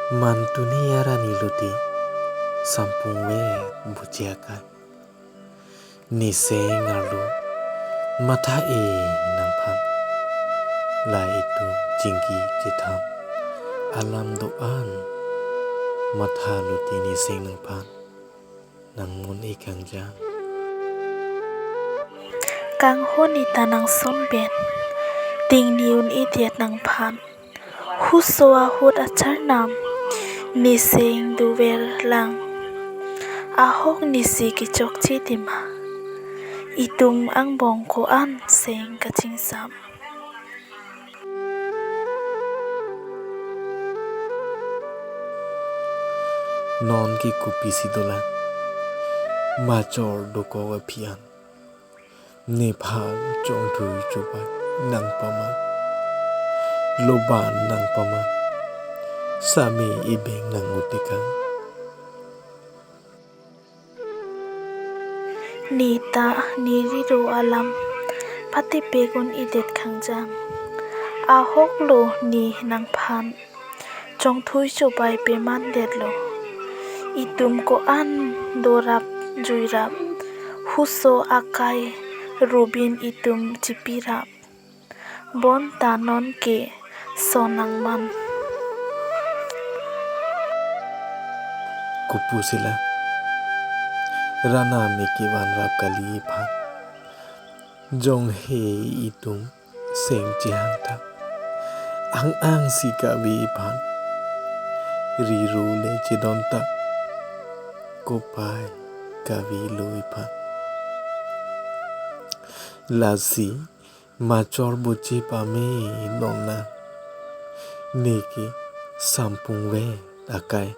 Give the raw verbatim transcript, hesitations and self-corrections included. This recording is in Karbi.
Mantuni arani lote sampung vet buche akai. Neseng arlo matha-e nangphan. La itum chingki chetham alam do-an matha lote neseng nangphan nangmun-e kangjang. Kanghon ita nangson pen, tingni un-edet nangphan. Huso ahut acharnam, neseng dover lang. Ahok nesi kechokche tema. Itum angbong ko-an seng kachingsam. Non ke kopisi dolang. Machor dokok aphi an. Nephan chongthui chobai nangpaman. Loban nangpaman. Same ibeng nang-utekang. Neta neriro alam patipek un-edet kangjang. Ahoklo ne nangphan chongthui chobai pemandetlo. Itum ko-an dorap juirap. Huso akai rubin itum chipirap. Bonta non ke son nangman. Kopusi la. Ranam eke vanrap kali iphan. Jonghe itum seng chehang ta. Ang-angsi kave iphan. Riro le chedon ta. Kopai kavelo iphan. Lasi machor boche pame non nang. Neke sampung vet akai.